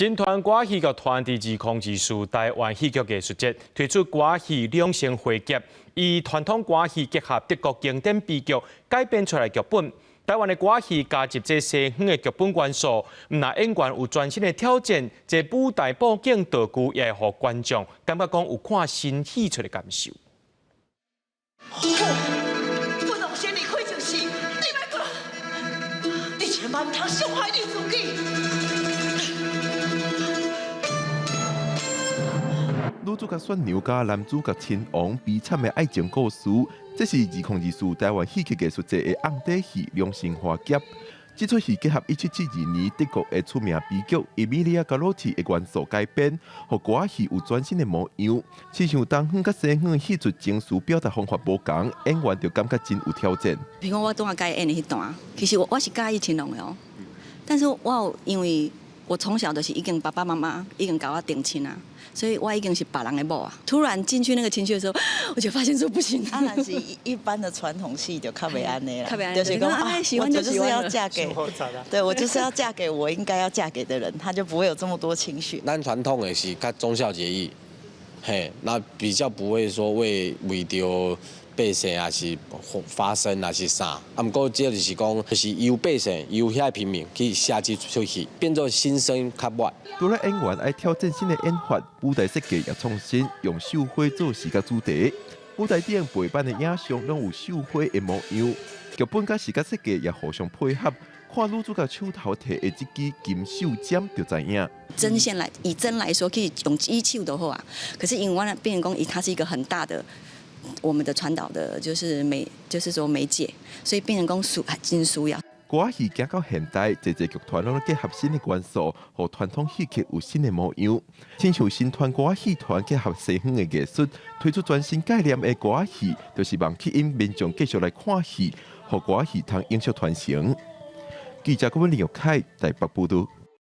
新團歌仔戲劇團佇2024台灣戲劇藝術節推出歌仔戲兩性花劫，以傳統歌仔戲結合德國經典悲劇改編出來劇本。台灣的歌仔戲加入這西方的劇本元素，毋但演員有全新的挑戰，這舞台布景道具也會予觀眾感覺講有看新戲出的感受。好，不當先離開就是，你莫過來，你千萬毋通傷害你自己。女主角選娘佮男主角親王悲慘的愛情故事，這是2024台灣戲劇藝術節的甕底戲《兩性花劫》。這齣戲結合1772年德國的出名悲劇《伊米利亞·加洛蒂》的元素改編，予歌仔戲有全新的模樣。親像東方佮西方的戲劇情緒表達方法無仝，演員就感覺真有挑戰。比如講我拄仔佮伊演的彼段，其實我是佮意青龍的哦，但是我有因為我從小就是已經爸爸媽媽已經共我定親啊。所以我已經是別人的某啊！突然進去那個情緒的時候，我就發現說不行。啊，若是一般的傳統戲就較袂按呢啦，較袂按就是講啊，喜歡我就是要嫁給，對我就是要嫁給我應該要嫁給的人，他就不會有這麼多情緒。咱傳統的是較忠孝節義，嘿，那比較不會說為著百姓抑是發聲抑是啥，啊，毋過這就是講，就是由百姓由遐平民去寫這齣戲，變做心聲較晚。除了演員愛挑戰新的演法，舞台設計也創新，用繡花做視覺主題。舞台頂背板的影像攏有繡花的模樣，劇本佮視覺設計也互相配合。看女主角手頭提的這支金繡針就知影。針線來以針來說，可以用一手就好啊。可是因為我變成講，它是一個很大的。我們的傳導的，就是媒，就是說媒介，所以變成講需真需要。歌仔戲行到現代，濟濟劇團攏結合新的元素，予傳統戲曲有新的模樣。親像新團歌仔戲團結合西方的藝術，推出全新概念的歌仔戲，就是望吸引民眾繼續來看戲，予歌仔戲通永續傳承。記者郭文林玉凱台北報道。